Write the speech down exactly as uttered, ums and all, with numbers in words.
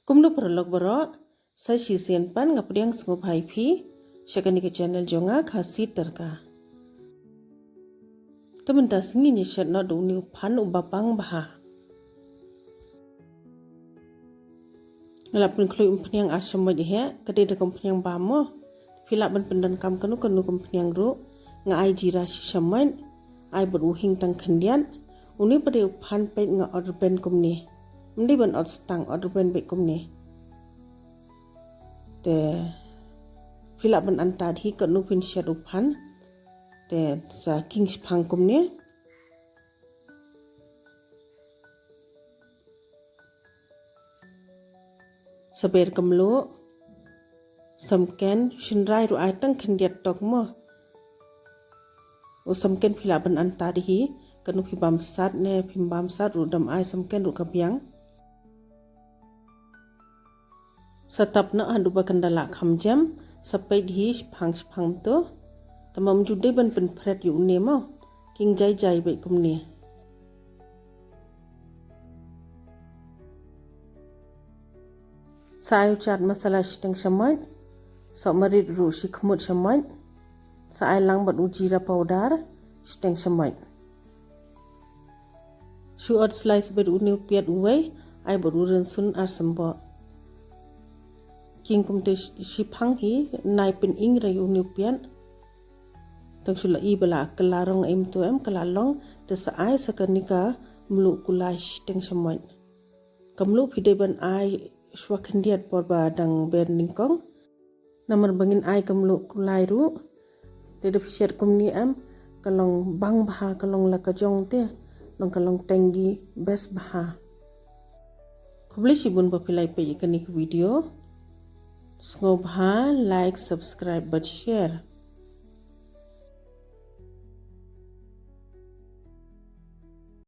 Kumno paralok baroh, sa shisien pat nga pdiang sngewbha ïa phi sha kane ka channel jong nga, Khasi Tyrka. Te mynta sngi ngin ïa shet noh da une u phan uba bang bha. Nga la pynkhlaiñ umphniang ar shamoit hi, ka dei da ka umphniang bam mo. Phi lah ban pyndonkam kano kano ka umphniang ruh. Nga ai jira shi shamoit, ai bad u hing tang khyndiat. Une pat dei u phan peit nga ot rben kumne. Ym dei ban ot stang, ot rben beit kumne. Te phi lah ban antad hi kano phin shet u phan. Te sa king shipang kumne. Sa ber ka mluh, samken, shynrai ruh ai tang khyndiat tok mo. U samken phi lah ban antad hi, kano phi bam sat ne phim bam sat ruh dang ai samken ruh ka biang. Sa tap noh haduh ba kan da lah kham jem, sa peit hi shipang shipang to. Tangba ym ju dei ban pynphret ïa une mo. King jai jai beit kumne. Sa ai u chaat masala shiteng shamoit. Sohmarit ruh shi khmut shamoit. Sa ai lang bad u jira powder shiteng shamoit. Shu ot slice bad une u piat uwei, ai bad u rynsun ar symboh. King kumte shipang hi, nai pyn-ing re une u piat. Tang shu la i ba la kylla rong em to em kylla long, te sa ai sa kane ka mluh kulai shiteng shamoit. Ka mluh phi dei ban ai shuwa khyndiat por ba dang ber nyngkong. Namar ba ngin ai ka mluh kulai ruh. Te da phi shet kumne em, ka long bang bha, ka long la ka jong te, long ka long tenggi best bha. Khublei shibun ba phi la peit ïa kane ka video. Sngewbha like, subscribe bad share.